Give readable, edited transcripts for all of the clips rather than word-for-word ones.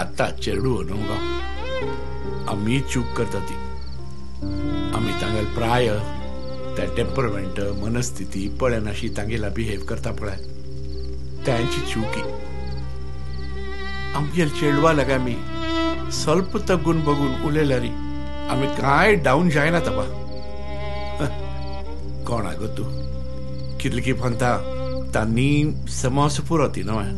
आत्ता चेडू न्हू गो, आमी चूक करता ती. आमी तांगेल प्राय त्या टेम्परमेंट मनस्थिती पळयनाशी तांगेला बिहेव करता पळय, त्यांची चुकी. आमगेल चेडवा लागे आमी स्वल्प तगून बघून उलयल्यारी आमी काय डावन जायना तपा. कोण आगो तूं कितली की म्हणता तांनी समज पुरो ती न्हय.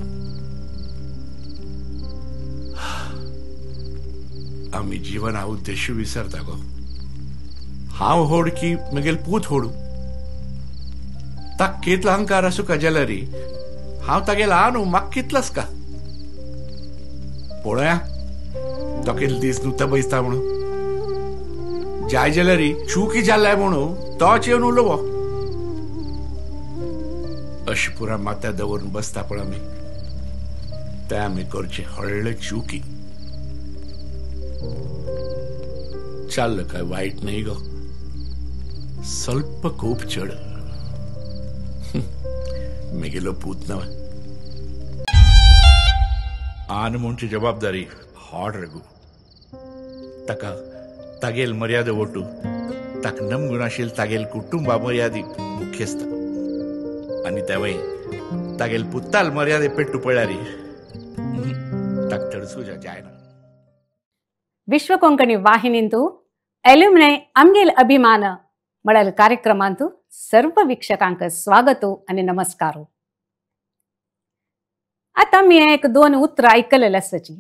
आमी जिवना उद्देश विसरता गो. हांव होड की मगेल पूत होडू, ताक कितलो अहंकार आसूं का जाल्यारी हांव तागेल न्हू, म्हाका कितलोच का पळोवया तो कितले दीस नुता बैसता म्हणून. जाय जाल्यारी चुकी जाल्यार म्हणून तोच येवन उलोवो. अशी पुरा माथ्या दवरून बसता पळय आमी, ते आमी करचे व्हडले चुकी. चाललं काय वाईट नाही गो, स्वल्प खूप चड. मेगेलो पूत नव्हे आन म्हणची जबाबदारी हॉड रघू. ताका तागेल मर्यादा वटू ताक नमगुणाशील तागेल कुटुंबा मर्यादी मुख्यस्थ आनी तेवय तागेल पुताल मर्यादे पेट्टू पळ्यारी ताक तडसूजा जायना. विश्व कोंकणी वाहिनींतु एल्युमिनाय आमगेल अभिमान म्हळ्यार कार्यक्रमांतु सर्व वीक्षकांक स्वागत आनी नमस्कार. आतां आमी एक दोन उतरां आयकलेलें आसाची.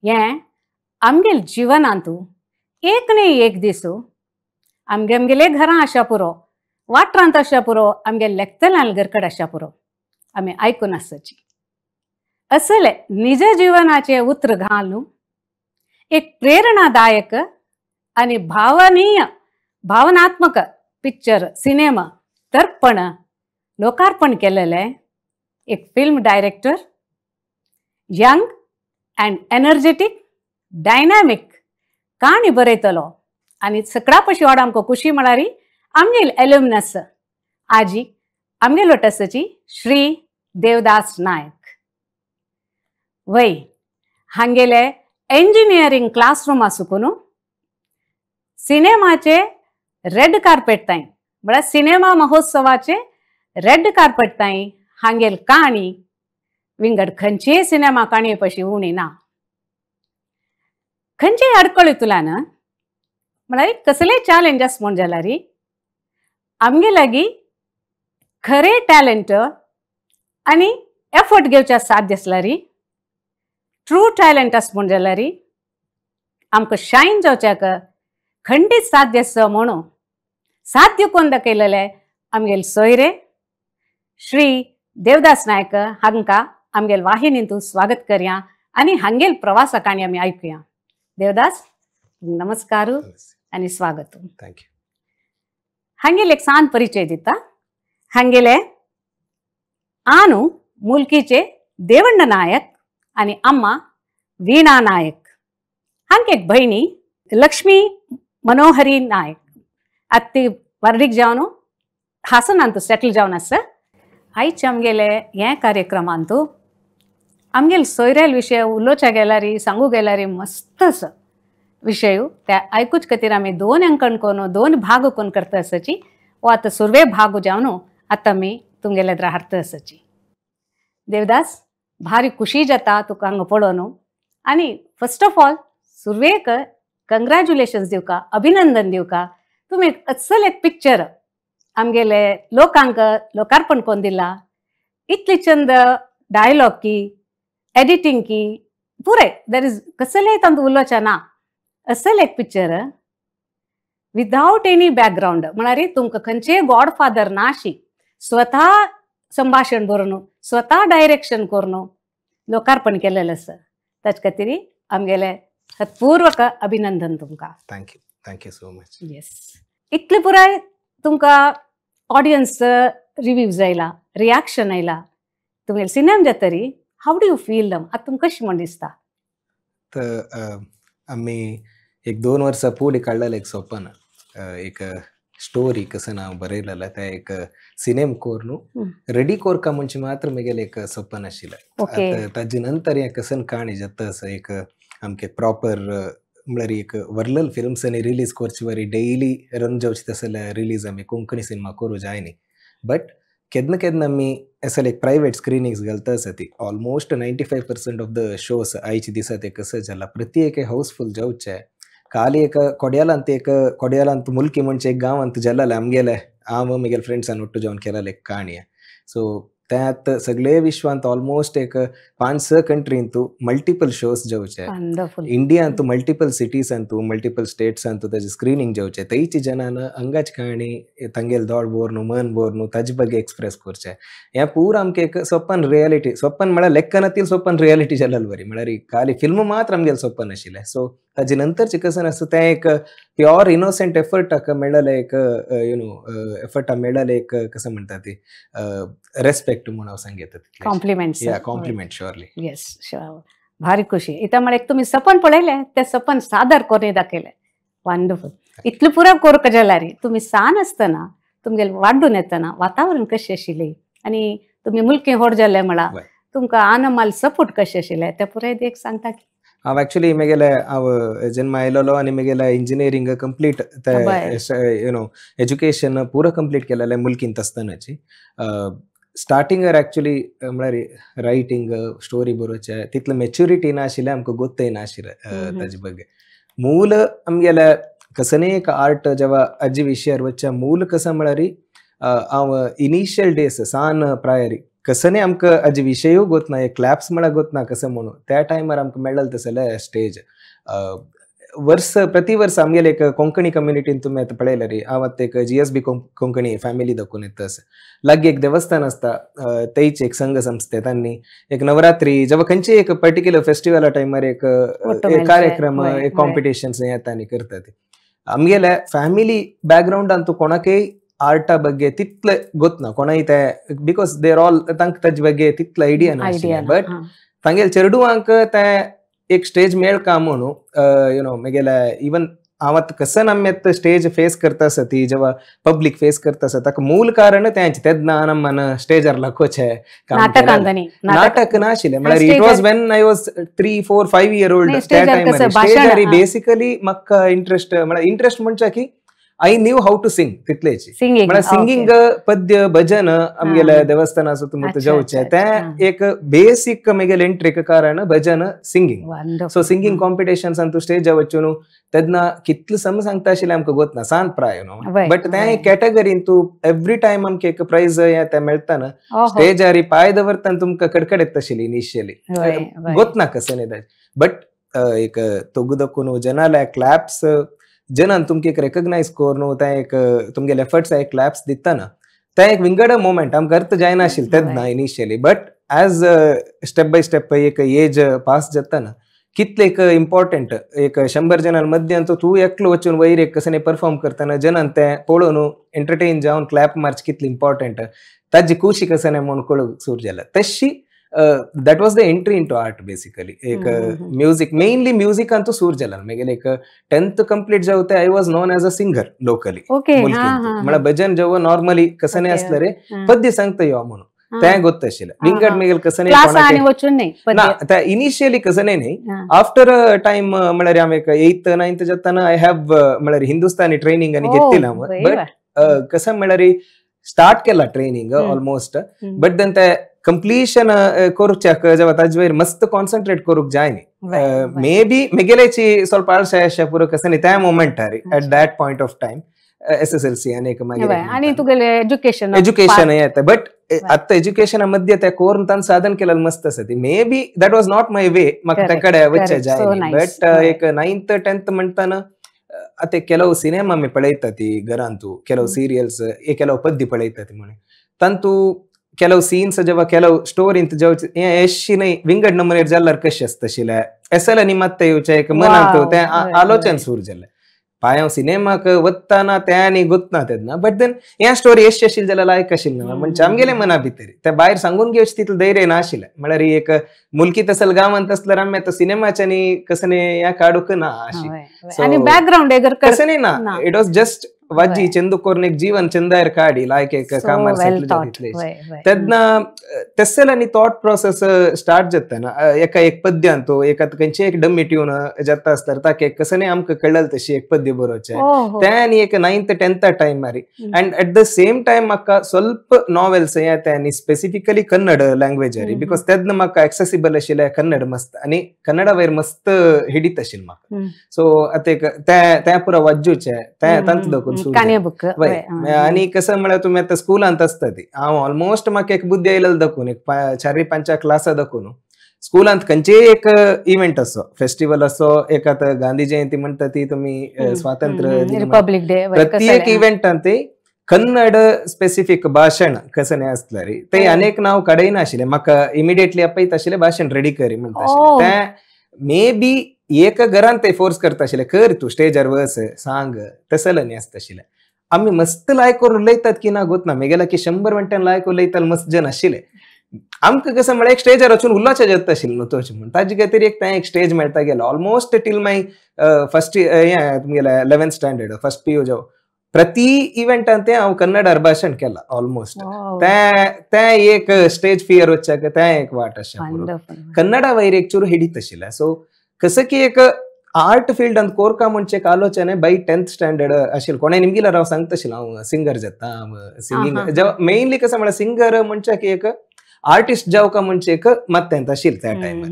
हें आमगेल जिवनांतु एक न्ही एक दीस आमगे आमगेले घरां आशा पुरो, वाठारांत आशा पुरो, आमगे लेखतल्यान घरकड आशा पुरो आमी आयकून आसाची. असले निज जिवनाचे उतर घालून एक प्रेरणादायक आणि भावनीय भावनात्मक पिक्चर सिनेमा तर्पण लोकार्पण केलेले एक film director, young and energetic dynamic काणी बरयतलो आनी सगळ्या पशी वाड आमकां खुशी म्हळ्यार आमगेल एल्युमनस आजी आमगेल लोटसाची श्री देवदास नायक. वय हांगेले इंजिनियरिंग क्लासरूम आसून सिनेमाचे रेड कार्पेट ताई म्हळ्यार सिनेमा महोत्सवाचे रेड कार्पेट ताई हांगेल काणी विंगड खंयचीय सिनेमा काणये पशी उणी ना. खंयचेय अडकळी तुला ना म्हळ्यार कसलेय चॅलेंजस म्हूण जाल्यार आमगे लागीं खरें टॅलंट आनी एफर्ट घेवच्या साध्य आसल्यार, ट्रू टॅलंट आसा म्हूण जाल्यार आमकां शायन जावच्याक खंडीत साध्य आसा म्हणून साध्य कोण दाखयलेले आमगेले सोयरे श्री देवदास नायक हांकां आमगेल वाहिनींतू स्वागत करया आनी हांगेल प्रवासा काणी आमी आयकुया. देवदास नमस्कार आनी स्वागत. Thank you. हांगेल एक सान परिचय दिता. हांगेले आनू मुलकीचे देवण्ण नायक आनी अम्मा वीणा नायक. हांगे एक भयणी लक्ष्मी मनोहरी नायक आत्ती वर्डीक जावन हासनांतू सेटल जावन आसा. आयचे आमगेले हे कार्यक्रमांतू आमगेले सोयऱ्याल विशय उलोवच्या गेल्यारी सांगू गेल्यारी मस्त आसा विशय. त्या आयकूच खातीर आमी दोन अंकण कोन दोन भाग कोन करता आसाची. वो आतां सुरवे भाग जावन आतां आमी तुमगेले हाडता आसाची. देवदास भारी खुशी जाता तुका हांगा पळोवन आनी फर्स्ट ऑफ ऑल सुरवेक कंग्रेच्युलेशन्स दिवका, अभिनंदन दिवका. तुमी अस्सल एक पिक्चर आमगेले लोकांक लोकार्पण कोन दिला. इतली चंद डायलॉग की एडिटींग की पुरे there is कसलेय तांतूत उलोवचें ना. अस्सल एक पिक्चर विदावट एनी बॅकग्रावंड म्हळ्यार तुमकां खंयचेय गॉडफादर ना अशी स्वता संभाशण बरोवन स्वता डायरेक्शन करून लोकार्पण केलेलें आसा. ताचे खातीर आमगेले हतपूर्वक अभिनंदन तुमकां. Thank you, thank you so much. Yes, इतले पुराय तुमकां ऑडियन्स रिव्यूज आयला, रिएक्शन आयला तुमगेले cinema जातरी how do you feel them आतां तुमकां कशें म्हण दिसता? तर आमी एक 2 वर्सां पुढे काडलेलें एक सपन, एक स्टोरी कसं हांव बरयलेलें तें एक सिनेम कोर न्हू रेडी कोरका म्हणजे मात्र म्हगेलें एक सपन आशिल्लें. आतां ताजे नंतर हें कसन काणी जाता असो एक आमके प्रॉपर म्हळ्यार एक वर्लल फिल्म्स आनी रिलीज करचे वरी डेली रन जावचे तसले रिलीज आमी कोंकणी सिनेमा करूं जाय न्ही, बट केन्ना केन्ना आमी असले एक प्रायवेट स्क्रिनींग्स घालता आसा ती almost 95% of the shows आयच्या दिसा ते कसं जाला प्रति एक हाऊसफुल जावचे. खाली एक कोड्यालांत एक कोड्यालांत मुल्की म्हणजे एक गांवांत जाल्लें आमगेले हांव म्हगेले फ्रेंड्सान ಒಟ್ಟು जावन केलेलें एक काणी. सो त्यात सगळे विश्वांत ऑलमोस्ट एक 5-6 कंट्रींतू मल्टिपल शोज जावचे, इंडियांतू मल्टिपल सिटीजांतू मल्टिपल स्टेट्सांतू ताजे स्क्रिनींग जावचे. थंयची जनान अंगाच काणी तांगेले दोळ बोर मन बोर ताजे ಬಗ್ಗೆ एक्सप्रेस करचे. हें पूरा आमकां एक सपन रियलिटी, सपन म्हळ्यार लेखनातील सपन रियलिटी जालें बरी, म्हळ्यार खाली फिल्म मात्र आमगेलें सपन आशिल्लें. सो ताजे नंतरचें कसन आसा तें एक प्योर इनोसंट एफर्टाक मेळ्ळेलें एक you know एफर्टाक मेळ्ळेलें एक कसं म्हणटा ती रेस्पेक्ट म्हणून हांव सांगता. कॉम्प्लिमेंट्स, या कॉम्प्लिमेंट शुअरली. येस शुअर, भारी खुशी. इथं म्हळ्यार एक तुमी सपन पळयलें तें सपन सादर करून दाखयलें. वंडरफूल. इतलें पुरो कोरक जाल्यार तुमी सान आसतना तुमगेलें वाड्डून येतना वातावरण कशें आशिल्लें आनी तुमी मुलकी व्हड जाले म्हळां तुमकां आनमाल सपोर्ट कशें आशिल्लें तें पुराय एक सांगता की. हांव एक्चुअली म्हगेले हांव जन्म आयलेलो आनी म्हगेलें इंजिनियरींग कंप्लीट ते you know education पुरो कंप्लीट केलेलें मुल्कींत आसतनाची. स्टार्टिंगार एक्चुअली म्हळ्यार रायटींग स्टोरी बरोवचें तितलें मॅच्युरिटी नाशिल्लें, आमकां गोत्तय नाशिल्लें ताजे ಬಗ್ಗೆ. मूल आमगेले कसने एक आर्ट जेवा आजी विशयार वचचें मूल कसं म्हळ्यार हांव इनिशियल डेज सान प्रायरी कसने आमकां आजी विशयूय गोत ना, एक क्लॅप्स म्हळ्यार गोत ना कसं म्हणून त्या टायमार आमकां मेळ्ळें तसलें स्टेज. वर्स प्रति वर्स आमगेले एक कोंकणी कम्युनिटीन तुमी आतां पळयल्यार रे हांव आतां एक GSB Konkani family दाखोवन येता आसा. लागीं एक देवस्थान आसता थंयच एक संघ संस्थे तांणी एक नवरात्री जेवा खंयचेय एक पर्टिक्युलर फेस्टिवला टायमार एक कार्यक्रम एक कॉम्पिटिशन्स येता आनी करता ते. आमगेले फॅमिली बॅकग्रावंडान तूं कोणाकय आर्टा ಬಗ್ಗೆ तितले गोत ना कोणाय ते because they are all तांकां ताजे ಬಗ್ಗೆ तितले आयडिया नाशिल्लें. बट तांगेले चेडवांक ते एक स्टेज मेळका म्हणून you know म्हगेले इवन हांव आतां कसन आमी आतां स्टेज फेस करता आसा ती जेवा पब्लीक फेस करता आसा ताका मूल कारण तेंच तेन्ना आमन स्टेजार लागोचें नाटक नाशिल्लें. म्हळ्यार it was when I was 3, 4, 5 year old त्या टायमार स्टेजार बेसिकली म्हाका इंट्रस्ट म्हळ्यार इंट्रस्ट म्हणचे की I knew how to sing तितलेच. म्हळ्यार सिंगींग पद्य भजन आमगेले देवस्थान आसा तुमी जावचें तें एक बेसीक म्हगेलें एंट्रीक कारण भजन सिंगींग. सो सिंगींग कॉम्पिटिशन्सान तूं स्टेजार वचून तेन्ना कितलें सम सांगता आशिल्लें आमकां गोत ना सान प्राय न्हू, बट तें कॅटेगरीन तूं एवरी टायम आमकां एक प्रायज हें तें मेळटा स्टेजार पांय दवरतना तुमकां कडकड येता आशिल्ली इनिशियली गोत ना कसं न्ही. बट एक तोगू दाखोवन जनाले क्लॅप्स जनान तुमकां एक रेकग्नायज करून तें एक तुमगेले एफर्ट्स एक क्लॅप्स दितना तें एक विंगड मोमेंट आमकां अर्थ जायनाशिल्लें तेन्ना initially. But as step by step एक एज पास जातना कितले एक इम्पॉर्टंट एक 100 जणां मध्यान तूं एकलो वचून वयर एक कसं परफॉर्म करतना जनान तें पळोवन एंटरटेन जावन क्लॅप मारचें कितलें इम्पॉर्टंट ताजी खुशी कसं म्हणून कळूंक सुरू जाल्या तशी. That was the entry into art basically. एक म्युझिक मेनली म्युझिकान तो सूर जाला म्हगेले एक 10th complete जावते I was known as a singer locally. म्हळ्यार भजन जेव्हा नॉर्मली कसं नाही असलं रे पद्य सांगता यो म्हणून तें गोत आशिल्लें. विंगड म्हगेले कसं ना त्या इनिशियली कसं न्ही आफ्टर टायम म्हळ्यार हांव एक 8th 9th जातना I have म्हळ्यार हिंदुस्तानी ट्रेनिंग आनी घेतिल्लें हांव. बट कसं म्हळ्यार स्टार्ट केला ट्रेनिंग ऑलमोस्ट बट then ते कंप्लीशन करूच्याक जेव्हा ताजे वयर मस्त कॉन्सन्ट्रेट करूंक जाय न्ही. मे बी म्हगेलेची ಸ್ವಲ್ಪ आळशे अशें पुरो कसं न्ही त्या मोमेंटार at that point of time SSLC आनी एक मागीर आनी तुगेलें एज्युकेशन एज्युकेशन येता. बट आतां एज्युकेशना मध्य ते कोरून तांणी साधन केलेलें मस्त आसा ती may be that was not my way म्हाका त्या कडेन वचचें जाय. बट एक 9th 10th म्हणटाना आतां ಕೆಲವು सिनेमा आमी पळयता ती घरांतू ಕೆಲವು सिरियल्स ಕೆಲವು पद्य पळयता ती म्हणून तांतू ಕೆಲವು सीन्स जेव्हा ಕೆಲವು स्टोरींत जेवचे हें एशी न्हय विंगड नमुनेर जाल्यार कशें आसता आशिल्लें एसएल आनी मात्ता येवचें एक मनांत तें आलोचन सुरू जालें. पांय हांव सिनेमाक वतना तें आनी गोतना तेन्ना बट then हें स्टोरी एशी आशिल्ली जाल्यार लायक आशिल्लें ना म्हणजे आमगेलें मना भितर तें भायर सांगून घेवचें तितलें धैर्य नाशिल्लें. म्हळ्यार एक मुलकी तसल गांवांत आसल्यार आमी आतां सिनेमाच्यानी कसं हें काडूंक ना अशी बॅकग्रावंड कसं ना. It was just वाजी चेंदू कोरून एक जीवन चंदायर काडी लायक एक कामार सेटल जातले तेन्ना तसले थॉट प्रोसेस स्टार्ट जाता ना एका एक पद्यांतो एका खंयचे एक डम्मी ट्यून जाता आसल्यार ताका एक कसं आमकां कळल तशी एक पद्य बरोवचें ते आनी एक 9th 10th टायमार and at the same time म्हाका स्वल्प नॉवेल्स येता आनी स्पेसिफिकली कन्नड लँग्वेज because तेन्ना म्हाका एक्सेसिबल आशिल्लें कन्नड मस्त आनी कन्नडा वयर मस्त हिडीत आशिल्लें म्हाका सो आतां एक तें पुरा वाज्जूचें तें तांत दाखोवन आनी कसं म्हळ्यार तुमी आतां स्कुलांत आसता ती हांव ऑलमोस्ट म्हाका एक बुद्धी आयलेली दाखोवन एक 4-5 क्लासा दाखोवन स्कुलांत खंयचेय एक इव्हेंट असो फेस्टिवल असो एक आतां गांधी जयंती म्हणटा ती तुमी स्वातंत्र्य रिपब्लिक डे प्रत्येक इव्हेंटांत ते कन्नड स्पेसिफीक भाशण कसं आसल्यार ते अनेक नांव काडयना आशिल्लें म्हाका इमिडिएटली आपयत आशिल्लें भाशण रेडी करी म्हणटा आशिल्लें तें मे बी एक घरान ते फोर्स करता आशिल्लें कर तूं स्टेजार वच सांग तसलें न्ही आसता आशिल्लें आमी मस्त लायक करून उलयतात की ना गोत ना मेगेला की 100 मिनटां लायक उलयताले मस्त जन आशिल्ले आमकां कसं म्हळ्यार एक स्टेजार वचून उलोवचें जाता आशिल्लें न्हू तशें म्हण ताजे खातीर एक तें एक स्टेज मेळटा गेलो ऑलमोस्ट टील my first हें तुमगेलें 11th standard first PU जावं प्रति इव्हेंटान तें हांव कन्नडार भाशण केलां ऑलमोस्ट तें एक स्टेज फियर वचच्याक तें एक वाट आशिल्लें कन्नडा वयर एक चूर हिडीत आशिल्लें सो कसं की एक आर्ट फिल्डांत कोरका म्हणचे एक आलोचने बाय 10th standard आशिल्लें कोणें निमगिल्यार हांव सांगता आशिल्लें हांव सिंगर जाता सिंगींग मेनली कसं म्हळ्यार सिंगर म्हणचे की एक आर्टिस्ट जावका म्हणचे एक मत्तेंत आशिल्लें त्या टायमार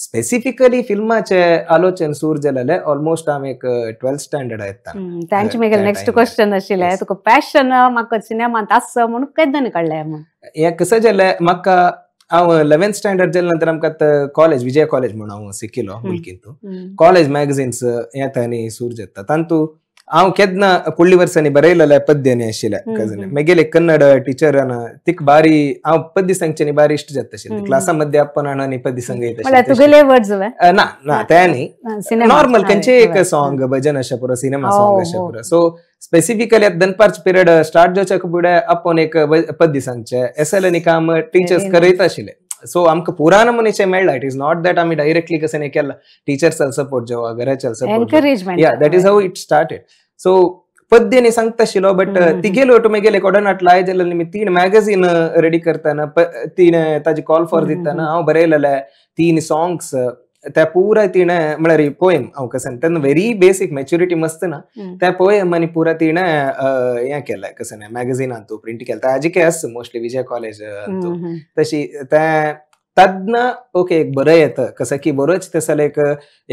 स्पेसिफिकली फिल्माचे आलोचन सूर जालें ऑलमोस्ट हांव एक 12th standard येता तांचे मागीर नेक्स्ट क्वेश्चन आशिल्लें तुका पॅशन म्हाका सिनेमांत आसा म्हणून केन्ना कळ्ळें म्हूण हें कसं जालें म्हाका हांव 11th standard जाले नंतर आमकां कॉलेज विजय कॉलेज म्हणून हांव शिकिल्लो मुल्कींतू कॉलेज मॅगझिन्स येता आनी सूर जाता तांतू हांव केन्ना फुडल्या वर्सांनी बरयलेलें पद्यानी आशिल्लें कजन मागीर एक कन्नड टिचरान तिका बारी हांव पद्य सांगचें बारी इश्ट जाता आशिल्लें क्लासा मध्ये आपण आनी पद्य सांगयता तुगेले वर्ड्स ना ना तें न्ही नॉर्मल खंयचें एक सॉंग भजन अशें पुरो सिनेमा सॉंग अशें पुरो सो स्पेसिफिकली आतां दनपारचो पिरियड स्टार्ट जावच्या फुडें आपूण एक पद्य सांगचें एस एल आनी काम टिचर्स करयता आशिल्ले सो आमकां पुराण मनीस मेळ्ळा it is not that आमी डायरेक्टली कसं नाही केला टिचर्साल सपोर्ट जेव्हा घराच्या support yeah that is how it started so पद्यानी सांगता आशिल्लो बट तिगेलो मागीर कोडनाट लाय जाल्यार मी 3 मॅगझीन रेडी करताना 3 ताजी कॉल फॉर दिताना हांव बरयलेलें 3 सॉंग्स त्या पुरा तिणें म्हळ्यार पोएम हांव कसं तेन्ना व्हेरी बेसीक मॅच्युरिटी मस्त ना त्या पोएम आनी पुरा तिणें हें केलें कसं मॅगझिनांतू प्रिंट केलें ताजे आसा मोस्टली विजय कॉलेज तशी तें तेन्ना ओके एक बरें येता कसं की बरोच तसले एक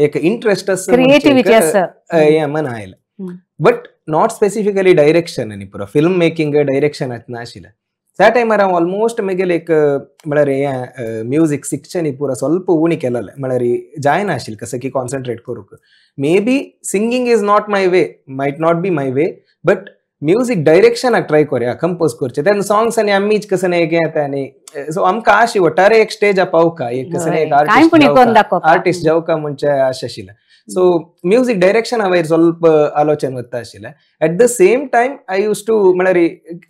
एक इंट्रस्ट आसा क्रिएटिविटी आसा हें मना आयलें बट not specifically direction आनी पुरो फिल्म मेकिंग डायरेक्शन नाशिल्लें त्या टायमार हांव ऑलमोस्ट मागीर एक म्हळ्यार हें म्युजीक शिक्षण पुरा स्वल्प उणी केलेलें म्हळ्यार जायना आशिल्लें कसं की कॉन्सन्ट्रेट करूंक maybe singing is not my way might not be my way but music डायरेक्शनाक try करूया कंपोज करचें तेन्ना सॉंग्स आनी आमीच कसं एक येता आनी सो आमकां आशी वटारे एक स्टेज पावका एक कसं एक आर्टिस्ट जावका म्हणचे आश आशिल्लें सो म्युजीक डायरेक्शना वयर स्वल्प आलोचन वता आशिल्लें at the same time I use to म्हळ्यार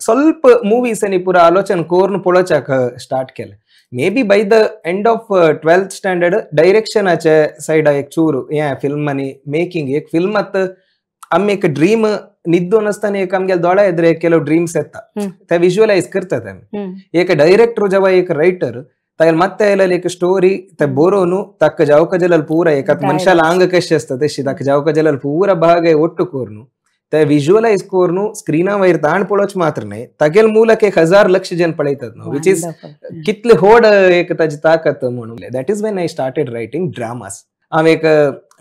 स्वल्प मुवीस आनी पुरा आलोचन करून पळोवच्याक स्टार्ट केलें maybe by the end of 12th standard डायरेक्शनाचे सायडा एक चूर हें फिल्म आनी मेकिंग एक फिल्म आतां आमी एक ड्रीम निद्दोन आसतना एक आमगे दोळ्या एदरे ಕೆಲವು ड्रीम्स येता ते विज्युअलायज करतात आमी एक डायरेक्टर जेव्हा एक रायटर तागेले ಮತ್ತೆ आयलेली एक स्टोरी ते बरोवन ताका जावका जाल्यार पुरा एक मनशाला आंग कशें आसता तशी ताका जावका जाल्यार पुरा भाग ಒಟ್ಟು करून ते विज्युअलायज करून स्क्रीना वयर ताण पळोवचें मात्र न्हय तागेले ಮೂಲक 1000 लक्ष जन पळयतात न्हू which is कितले होड एक ताजी ताकत म्हणून that is when I started writing dramas हांव एक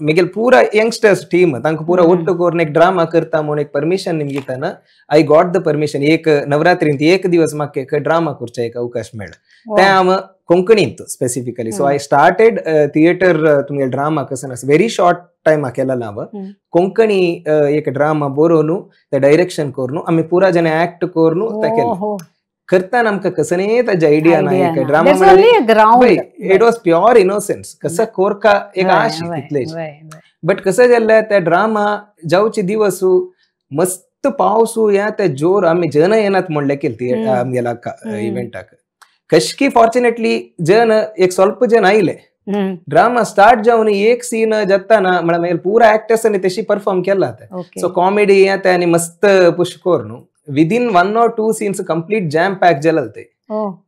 मिगेल पुरा यंगस्टर्स टीम तांकां पुरा ಒಟ್ಟು करून एक ड्रामा करता म्हणून एक permission निमगिताना I got the permission एक नवरात्रींत एक दिवस म्हाका एक ड्रामा करचो एक अवकाश मेळ्ळो तें हांव कोंकणींत specifically so I started theatre तुमगे ड्रामा कसं आसा व्हेरी शॉर्ट टायमा केलेलो हांव कोंकणी एक ड्रामा बरोवन ते डायरेक्शन करून आमी पुरा जण ऍक्ट करून ते केलें करताना आमकां कसं ताजी आयडिया ना एक drama it was pure innocence कसं कोरका एक आश तितलेच बट कसं जालें ते ड्रामा जावचे दिवस मस्त पावस या ते जोर आमी जन येनात म्हणलें केलें आमगेल्या इव्हेंटाक कशकी फॉर्च्युनेटली जन एक स्वल्प जन आयले ड्रामा स्टार्ट जावन एक सीन जाताना म्हळ्यार मागीर पुरा ऍक्टर्सांनी तशी परफॉर्म केला ते. सो कॉमेडी येता आनी मस्त पुश करून within 1 or 2 scenes complete jam pack जालें ते.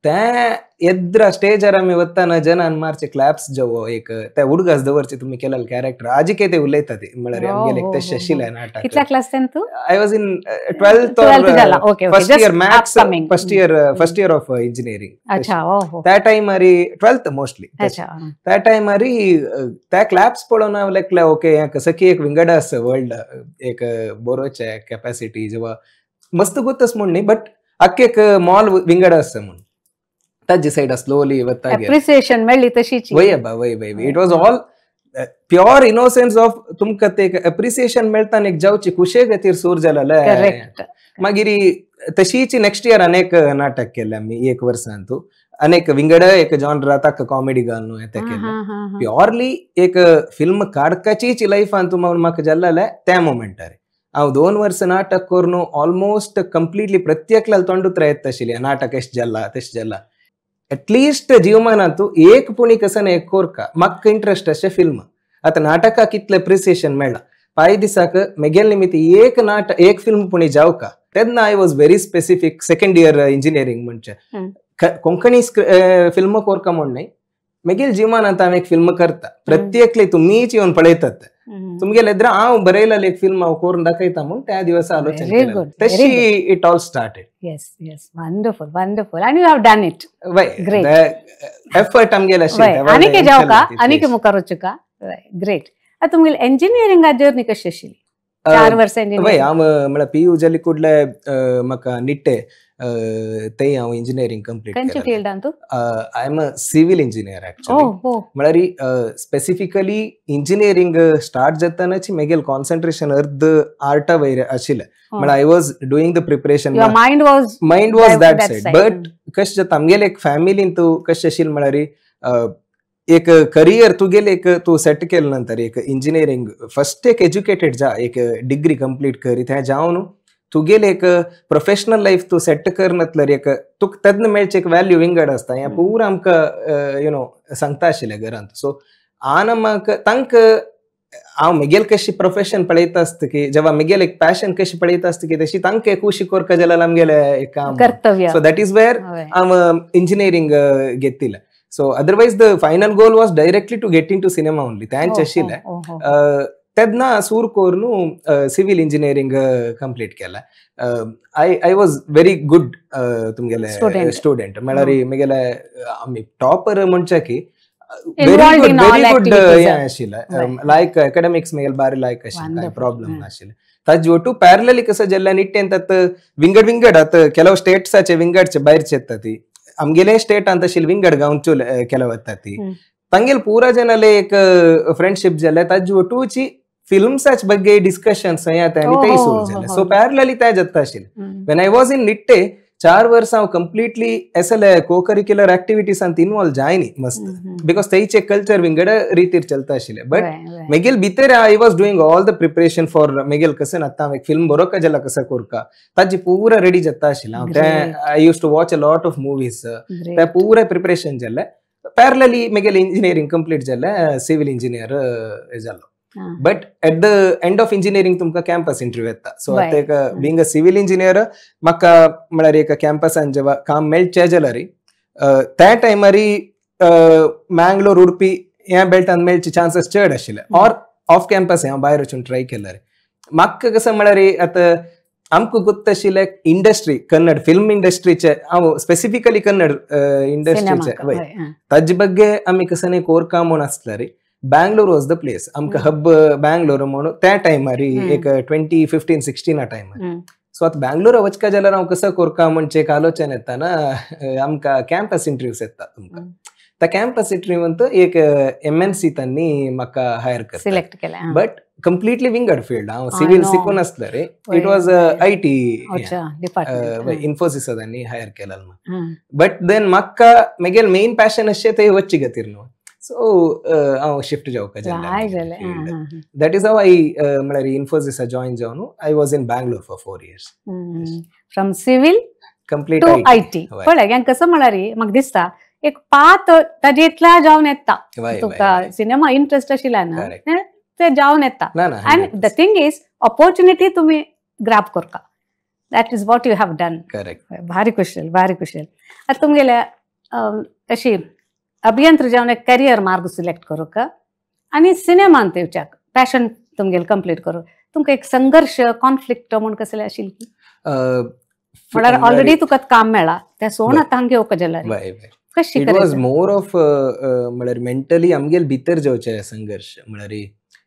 ते एद्रा स्टेजार आमी वताना जनान मारचे क्लॅप्स जवो एक ते उडगास दवरचे तुमी केलेले कॅरेक्टर आजिके ते उलयता ते म्हळ्यार आमगेले एक तशें आशिल्लें नाटक. कितल्या क्लास तूं? I was in 12th or first year maths, first year of engineering. अच्छा, त्या टायमार 12th mostly. त्या टायमार त्या क्लॅप्स पळोवन हांव लेखलें ओके हें कसं की एक विंगड आसा वर्ल्ड एक बरोवचे कॅपॅसिटी जेवा मस्त गोतस म्हूण न्ही बट अख्खे एक मॉल विंगड आसा म्हूण ताजे सायड स्लोली वता एप्रिसिएशन मेळ्ळी तशीच. वय बा वय वय it was all pure innocence of तुमकां ते एक एप्रिसिएशन मेळटा एक जावची खुशे खातीर सूर जालें. मागीर तशीच नेक्स्ट इयर अनेक नाटक केलें आमी एक वर्सान तूं अनेक विंगड एक जॉनरा ताका कॉमेडी घालून हें केलें. प्योरली एक फिल्म काडकाचीच लायफान तूं म्हाका जाल्लें त्या मोमेंटार हांव 2 वर्स नाटक करून ऑलमोस्ट कंप्लिटली प्रत्येकला तोंडूच येता आशिल्लें नाटक एश जाला तशें जाला. एटलिस्ट जीवमानांतू एक पुणी कसन एक कोरका म्हाका इंट्रस्ट अशें फिल्म. आतां नाटकाक इतलें एप्रिसिएशन मेळ्ळां पांय दिसाक मेगेल निमित्त एक नाटक एक फिल्म पुणी जावका तेन्ना I was very specific second year engineering म्हणचे कोंकणी फिल्म कोरका म्हूण न्हय मेगेल जीवनांत हांव एक फिल्म करता प्रत्येकली तुमीच येवन पळयतात तुमगेले एद्रा हांव बरयलें एक फिल्म हांव करून दाखयता म्हूण त्या दिवसा आलोचन केलें. तशी it all started. Yes yes, wonderful wonderful and you have done it. Great effort आमगेले आशिल्ले. आनीक जावका आनीक मुखार वचुका. ग्रेट. आतां तुमगेली इंजिनियरिंगा जर्नी कशी आशिल्ली? 4 वर्सां वय हांव म्हळ्यार पीयू जाली कुडले म्हाका निट्टे ते हांव इंजिनियरिंग कंप्लीट केलें. खंयच्या फिल्डान तूं? I am a civil engineer actually. म्हळ्यार स्पेसिफिकली इंजिनियरिंग स्टार्ट जातानाची मेगेल कॉन्सन्ट्रेशन अर्द आर्टा वयर आशिल्लें. म्हळ्यार I was doing the preparation. Mind was that side. But कशें जाता आमगेले एक फॅमिलीन तूं कशें आशिल्लें म्हळ्यार एक करियर तुगेले एक तूं सेट केले नंतर एक इंजिनियरिंग फर्स्ट एक एज्युकेटेड जा एक डिग्री कंप्लीट करी थंय जावन तुगेले एक प्रोफेशनल लायफ तूं सेट करनातल्यार एक तुका तेन्ना मेळचे एक व्हॅल्यू विंगड आसता. हें पुरा आमकां you know सांगता आशिल्लें घरांत. सो आन म्हाका तांकां हांव मेगेल कशी प्रोफेशन पळयता आसता की जेवा मेगेल एक पॅशन कशी पळयता आसता की तशी तांकां एक खुशी कोरका जाल्यार आमगेलें एक काम कर्तव्य. सो that is where हांव इंजिनियरिंग घेतिल्लें. So otherwise the final goal was directly to get into cinema only. तेंच आशिल्लें. तेन्ना सूर करून सिव्हिल इंजिनियरिंग कंप्लीट केलें. I was very good तुमगेले स्टुडंट म्हळ्यार म्हगेले आमी टॉपर म्हणचे की व्हेरी गुड व्हेरी गुड हें आशिल्लें. लायक एकॅडमिक्स म्हगेले बारी लायक आशिल्लें, कांय प्रॉब्लम नाशिल्लें. ताजे ಒಟ್ಟು प्यारलली कसं जाल्लें निट्टेन तात विंगड विंगड आतां ಕೆಲವು स्टेट्साचे विंगडचे भायरचे येता ती आमगेले स्टेटांत आशिल्ले विंगड गांवच्यो केला वता ती तांगेले पुरा जनाले एक फ्रेंडशीप जालें. ताजे ಒಟ್ಟುची फिल्म्साच ಬಗ್ಗೆ डिस्कशन्स येता आनी तेय सुरू जालें. सो पॅरलली ते जाता आशिल्लें. When I was in Nitte 4 वर्सां हांव कंप्लिटली एसले को करिक्युलर एक्टिविटीसांत इनवॉल्व जायनी मस्त because थंयचे कल्चर विंगड रितीर चलता आशिल्लें. बट मेगेल भितर I was doing all the preparation for मेगेल कशें आतां हांव एक फिल्म बरोवका जाल्यार कसं कोरका ताजी पुरा रेडी जाता आशिल्लें. हांव तें I use to watch a lot of movies तें पुरा प्रिपरेशन जालें. पॅरलली मेगेल इंजिनियरिंग कंप्लीट जालें, सिव्हिल इंजिनियर जालो. But at the end of engineering तुमकां कॅम्पस इंटरव्यू येता. सो आतां एक बीइंग अ सिव्हिल इंजिनियर म्हाका म्हळ्यार एका कॅम्पसान जेवा काम मेळचें जाल्यार त्या टायमार मँगलोर उडपी ह्या बेल्टान मेळचे चान्सीस चड आशिल्ले. ऑर ऑफ कॅम्पस हांव भायर वचून ट्राय केल्यार म्हाका कसं म्हळ्यार आतां आमकां गोत्त आशिल्लें इंडस्ट्री कन्नड फिल्म इंडस्ट्रीचे हांव स्पेसिफिकली कन्नड इंडस्ट्रीचे वय ताजे ಬಗ್ಗೆ आमी कसं न्ही कोरका म्हूण आसल्यार बँगलोर वॉज the place. आमकां हब बँगलोर म्हणून त्या टायमार एक 2015-16 टायमार. सो आतां बँगलोर वचका जाल्यार हांव कसो कोरका म्हणचे एक आलोचन येता ना आमकां कॅम्पस इंटरव्यूस येता तुमकां. त्या कॅम्पस इंटरव्यूंत एक MNC तांणी म्हाका हायर करता सिलेक्ट केलें. बट कंप्लिटली विंगड फील्ड हांव सिव्हिल शिकून आसलो रे. It was IT Infosys तांणी हायर केलें. बट then म्हाका म्हगेलें मेन पॅशन अशें थंय वचचे खातीर न्हू. सो हांव शिफ्ट जावका जालें. That is how I म्हळ्यार इन्फोसिसा जॉईन जावन I was in Bangalore for 4 years. From civil complete to IT. पळय हें कसं म्हळ्यार म्हाका दिसता एक पाथ ताजे इतला जावन येता तुका सिनेमा इंट्रस्ट आशिल्ला ना ते जावन येता. And the thing is opportunity तुम्ही ग्रॅब करता. That is what you have done. Correct. भारी कुशल भारी कुशल. आतां तुमगेले अशी अभियंत्र जावन एक करियर मार्ग सिलेक्ट करूंक आनी सिनेमान येवच्याक पॅशन तुमगेले कंप्लीट करूंक तुमकां एक संघर्श कॉन्फ्लिक्ट म्हूण कसले आशिल्ली? म्हळ्यार ऑलरेडी तुका काम मेळ्ळा तें सोड आतां हांगा येवंक जाल्यार कशी? It was more of म्हळ्यार मेंटली आमगेले भितर जेवचे संघर्श. म्हळ्यार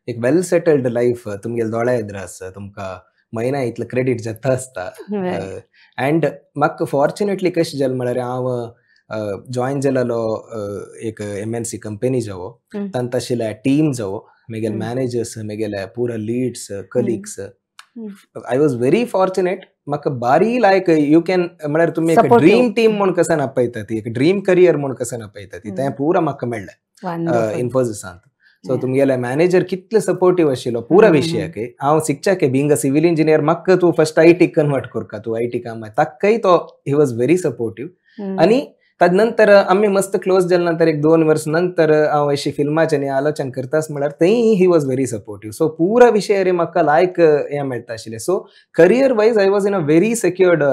एक वेल सेटल्ड लायफ तुमगेले दोळ्या एदरा आसा, तुमकां म्हयन्या इतलें क्रेडीट जाता आसता. अँड म्हाका फॉर्च्युनेटली कशें जालें म्हळ्यार हांव जॉयन जालेलो एक MNC company जावो, तांत आशिल्ल्या टीम जावो, म्हगेले मॅनेजर्स, म्हगेले पुरा leads, colleagues. I was very fortunate. म्हाका बारी लायक you can म्हळ्यार तुमी एक ड्रीम टीम म्हूण कसं नापयता ती, एक ड्रीम करियर म्हूण कसं नापयता ती, तें पुरा म्हाका मेळ्ळें इन्फोसिसांत. सो तुमगेले मॅनेजर कितले सपोर्टीव आशिल्लो पुरा विशयाक. हांव शिकच्याक बींग अ सिव्हिल इंजिनियर म्हाका तूं फर्स्ट IT convert करका, तूं IT काम ताकाय तो he was very supportive. आनी ताजे नंतर आमी मस्त क्लोज जाले नंतर एक 2 वर्स नंतर हांव अशी फिल्माचें आनी आलोचन करतास म्हळ्यार थंय he was very supportive. So पुरा विशयार म्हाका लायक हें मेळटा आशिल्लें. So career wise I was in a very secured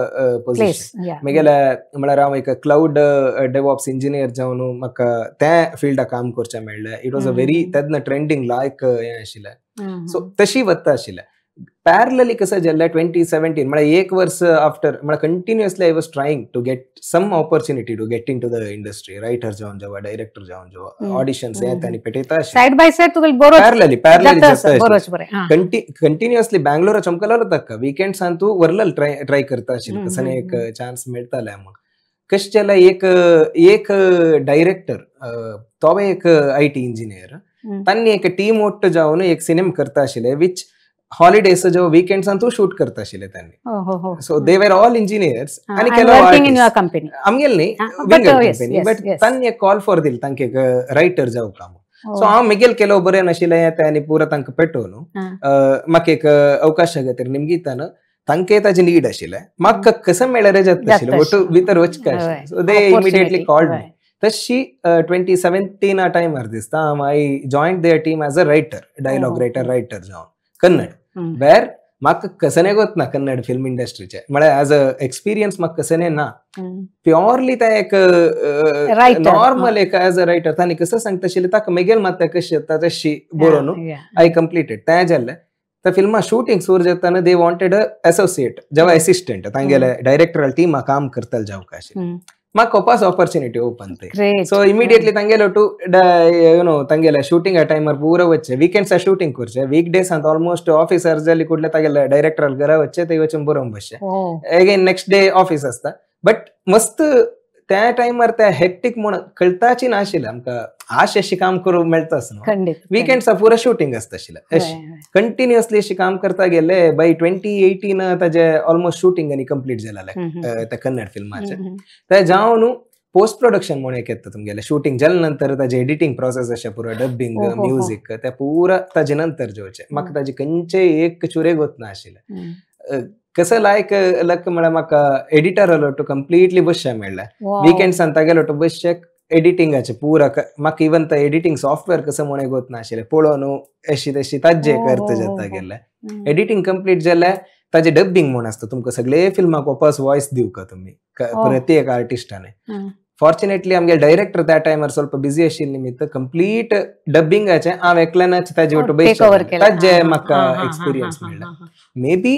position. म्हगेले म्हळ्यार हांव एक क्लावड डेव्हॉप्स इंजिनियर जावन म्हाका त्या फिल्डाक काम करचें मेळ्ळें. It was a very तेन्ना ट्रेंडींग लायक हें आशिल्लें. सो तशी वता आशिल्लें. पॅरलली कसं जाल्लें 2017 म्हळ्यार एक वर्स आफ्टर म्हळ्यार continuously I was trying to get some opportunity to get into the industry. Writer जावन जावं, डायरेक्टर जावन जावं, ऑडिशन्स येता आनी पेटयता. सायड बाय सायड तुका पॅरलली पॅरलली कंटिन्युअसली बँगलोरा चमकलो ताका विकेंड्सान तूं व्हरलेल ट्राय करता आशिल्लें कसं एक चान्स मेळटालें म्हूण. कशें जालें एक एक डायरेक्टर तो एक IT engineer तांणी एक टीम ಒಟ್ಟು जावन एक सिनेमा करता आशिल्ले which holidays जो वीकेंड्सान तूं शूट करता आशिल्ले तांणी. So they were all engineers आनी केलो आमगेले न्ही कंपनी बट तांणी एक कॉल फॉर दिल तांकां एक रायटर जावका म्हूण. सो हांव म्हगेल केलो बरें नाशिल्लें तें आनी पुरो तांकां पेटोवन म्हाका एक अवकाशा खातीर निमगितान तांकां ताजी नीड आशिल्लें म्हाका कसं मेळ्ळ्यार जाता आशिल्लें ಒಟ್ಟು भितर वचका. So they immediately called me. तशी 2017 टायमार दिसता हांव I joined their team as a writer, dialogue writer, writer जावन कन्नड वेर म्हाका कसने गोत ना कन्नड फिल्म इंडस्ट्रीचे म्हळ्यार एज अ एक्सपिरियन्स म्हाका कसने ना, प्योरली ते एक नॉर्मल एक एज अ रायटर तांणी कसं सांगता आशिल्लें ताका म्हगेल मात कशें येता तशी बरोवन I completed. तें जालें त्या फिल्मा शूटिंग सुरू जाताना they wanted a associate जेव्हा एसिस्टंट तांगेले डायरेक्टरल टीमा काम करतले जावका आशिल्लें. म्हाका कोपास ऑपॉर्च्युनिटी ओपन ते. सो इमिडिएटली तांगेले टू you know तांगेले शूटिंग टायमार पुरो वचचे विकेंड्सा शूटिंग करचे, वीक डेसांत ऑलमोस्ट ऑफिसार जाली कुडले तागेले डायरेक्टर घरा वचचे ते वचून बरोवन बसचे, अगेन नेक्स्ट डे ऑफिस आसता. बट मस्त त्या टायमार त्या हेक्टीक म्हूण कळटाची नाशिल्लें आमकां आश अशी काम करूंक मेळटा न्हू. विकेंड्सा पुरो शूटिंग आसता आशिल्लें अशें कंटिन्युअसली अशें काम करता गेले. बाय 2018 ताजे ऑलमोस्ट शूटिंग आनी कंप्लीट जालें त्या कन्नड फिल्माचें. ते जावन न्हू पोस्ट प्रोडक्शन म्हूण एक येता तुमगेलें शूटिंग जाले नंतर ताजें एडिटींग प्रोसेस अशें पुरो डबिंग म्युजीक ते पुरा ताजे नंतर जेवचें. म्हाका ताजें खंयचें एक चुरे गोत ना आशिल्लें. कसं लायक लक म्हळ्यार म्हाका एडिटर आलो कंप्लिटली बसचें मेळ्ळें. विकेंड्सान तागेलो टू बसचें एडिटिंगाचें पुरा म्हाका इवन ते एडिटींग सॉफ्टवेअर कसं म्हूण गोत ना आशिल्लें पळोवन अशी तशी ताजे अर्थ जाता गेल्लें. एडिटींग कंप्लीट जालें ताजें डबिंग म्हूण आसता तुमकां सगळे फिल्माक वापस वॉयस दिवका तुमी प्रत्येक आर्टिस्टाने. फॉर्च्युनेटली आमगे डायरेक्टर त्या टायमार ಸ್ವಲ್ಪ बिझी आशिल्ले निमित्त कंप्लीट डबिंगाचें हांव एकल्यानच ताजे ಒಟ್ಟು बेश्टें ताजे म्हाका एक्सपिरियन्स मेळ्ळा. मे बी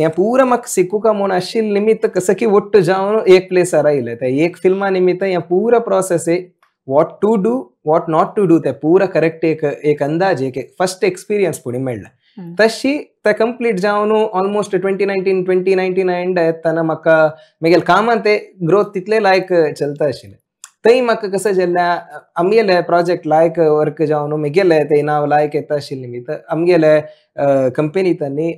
हें पुरा म्हाका शिकूका म्हूण आशिल्लें निमित्त कसं की ಒಟ್ಟು जावन एक प्लेसार आयलें. त्या एक फिल्मा निमित्त हें पुरा process what to do what not to do ते पुरा करेक्ट एक एक अंदाज एक फर्स्ट एक्सपिरियन्स फुडें मेळ्ळा. तशी ते कंप्लीट जावन ऑलमोस्ट 2019 एंड येतना म्हाका म्हगेले कामान ते ग्रोथ तितले लायक चलता आशिल्लें. थंय म्हाका कसं जालें आमगेले प्रोजेक्ट लायक वर्क जावन म्हगेले ते नांव लायक येता आशिल्लें निमित्त आमगेले कंपनी तांणी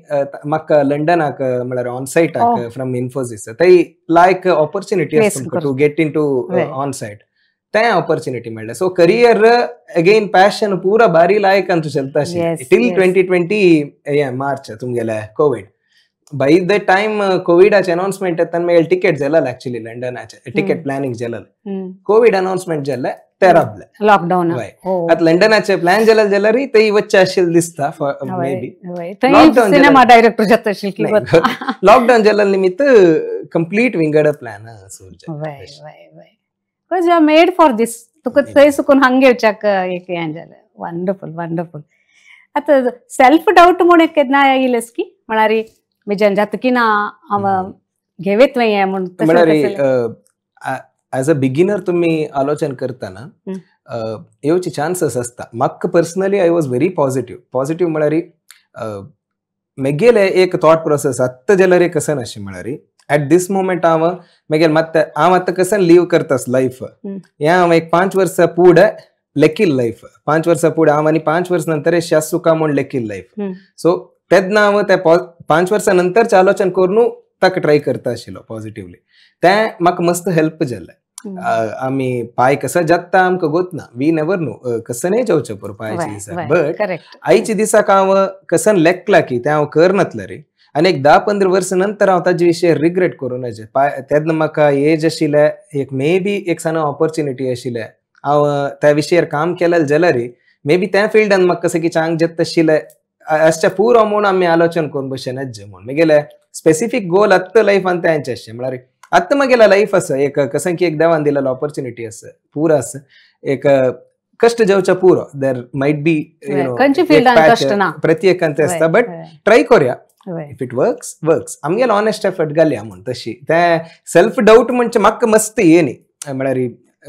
म्हाका लंडनाक म्हळ्यार ऑन सायटाक फ्रॉम इन्फोसिस थंय लायक ऑपॉर्च्युनिटी आसा तुमकां to get into on site तें ऑपॉर्च्युनिटी मेळ्ळें. सो करियर अगेन पॅशन पुरा बारी लायक अंतू चलता आशिल्लें टील 2020 हें मार्च तुमगेले कोवीड. बाय the time कोविडाचे अनाउन्समेंट येताना मेगेले टिकेट जालें ऍक्च्युली लंडनाचे टिकेट प्लॅनिंग जालें. कोविड अनाउन्समेंट जालें ते राबले लॉकडाऊन. आता लंडनाचे प्लॅन जालें जाल्यार ते वच्चे आशिल्लें दिसता मे बी. सिनेमा डायरेक्टर जाता आशिल्लें. लॉकडाऊन जाल्ल्या निमित्त कंप्लीट विंगड plan because you are made for this. तुका थंय सुकून हांग येवच्याक एक हें जालें. Wonderful wonderful. आतां सेल्फ डावट म्हूण एक केन्ना येयलेस की म्हळ्यार म्हज्यान जाता की ना हांव घेवेत हें म्हूण? म्हळ्यार एज अ बिगिनर तुम्ही आलोचन करताना येवचे चान्सेस आसता. म्हाका personally I was very positive. Positive म्हळ्यार मेगेले एक थॉट प्रोसेस आत्तां जाल्यार कसन अशें म्हळ्यार एट this moment हांव मेगेले मात हांव आतां कसन लीव करतास लायफ हें हांव एक 5 वर्सां पुढे लेकील लायफ 5 वर्सां पुढे हांव आनी 5 वर्स नंतर शासुका म्हूण लेकील लायफ. सो तेन्ना हांव ते 5 वर्सां नंतरचें आलोचन करून ताका ट्राय करता आशिल्लो पॉझिटिवली. तें म्हाका मस्त हेल्प जालें. आमी पाय कसो जाता आमकां गोत ना, we never know कसनय जावचें पुरो पायच्या दिसाक. बट आयच्या दिसाक हांव कसन लेखला की तें हांव करनातलें रे आनी एक 10-15 वर्सां नंतर हांव ताजे विशय रिग्रेट करूं नजे. पाय तेन्ना म्हाका एज आशिल्लें एक मे बी एक सान ऑपॉर्च्युनिटी आशिल्लें हांव त्या विशयार काम केलें जाल्यार मे बी त्या फिल्डान म्हाका कशें की चांग जाता आशिल्लें आसच्या पुरो म्हूण आमी आलोचन करून बशेन नजे म्हूण मेगेलें स्पेसिफीक गोल आत्तां लायफान तेंचें आसचें. म्हळ्यार आत्तां म्हगेलें लायफ आसा एक कसं की एक देवान दिलेलो ऑपॉर्च्युनिटी आसा पुरो आसा एक कश्ट जावचें पुरो. There might be you know प्रत्येकान तें आसता बट ट्राय करुया. If it works works. आमगेलो ऑनेस्ट एफर्ट घालया म्हूण तशी तें सेल्फ डावट म्हणजे म्हाका मस्त येनी म्हळ्यार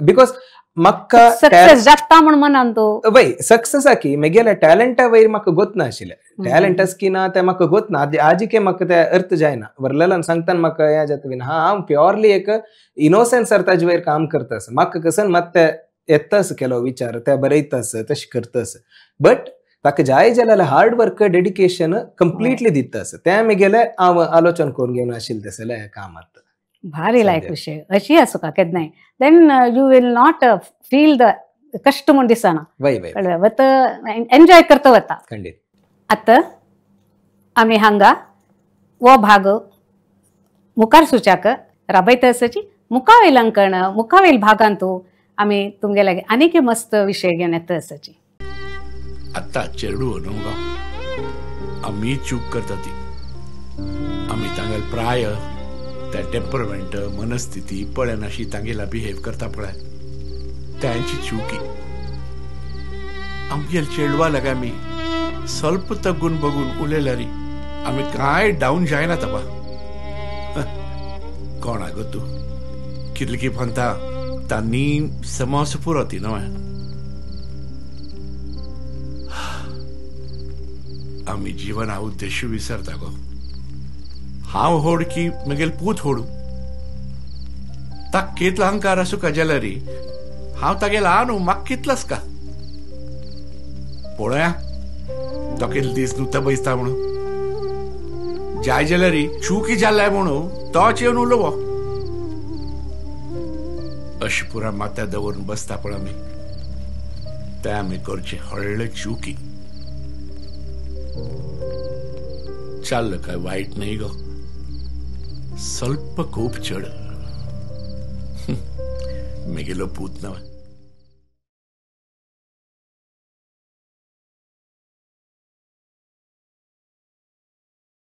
because म्हाका सक्सेस जाता म्हूण मनान तो वय सक्सेसा की म्हगेल्या टॅलंटा वयर म्हाका गोत नाशिल्लें. टॅलंट आसा की ना तें म्हाका गोत ना आजिके म्हाका तें अर्थ जायना. व्हरलेल्यान सांगतना म्हाका हें जाता बीन हा हांव प्योरली एक इनोसन्सार ताजे वयर काम करता आसा. म्हाका कसन मात तें येता आसा केलो विचार तें बरयता आसा तशें करता आसा बट ताका जाय जाल्यार हार्ड वर्क डेडिकेशन कंप्लिटली दिता आसा. तें म्हगेलें हांव आलोचन करून घेवन आशिल्लें तसलें कामांत. भारी लायक विशय अशी आसूं केन्नाय then you will not feel the कश्ट म्हूण दिसना. कळ्ळें वता एन्जॉय करता वता. खंडीत. आतां आमी हांगा हो भाग मुखार सुच्याक राबयता आसाची मुखावेल अंकण मुखावेल भागांतू आमी तुमगे लागीं आनीक मस्त विशय घेवन येता आसाची. आतां चेडू न्हू गो आमी चूक करता ती आमी तांगेले प्राय त्या टेम्परमेंट मनस्थिती पळयनाशी तांगेला बिहेव करता पळय त्यांची चुकी. आमगेले चेडवा लागी आमी स्वल्प तगून बघून उलयल्यार आमी कांय डावन जायना तपा. कोण गो तूं कितली की म्हणटा तांणी समज पुरो ती न्हय. आमी जिवना उद्देश विसरता गो. हांव होड की म्हगेल पूत होडू ताका कितलो अहंकार आसूं का जाल्यार हांव तागेलो ल्हान म्हाका कितलोच का पळोवया तो कितले दीस नुस्तें बैसता म्हणून जाय जाल्यार चुकी जाल्यार म्हणून तोच येवन उलोवो. अशी पुरा माथ्यार दवरून बसता पळय आमी ते आमी करचे व्हडले चुकी. चाललं काय वाईट नाही गो स्वल्प खूप चड. मेगेलो पूत ना.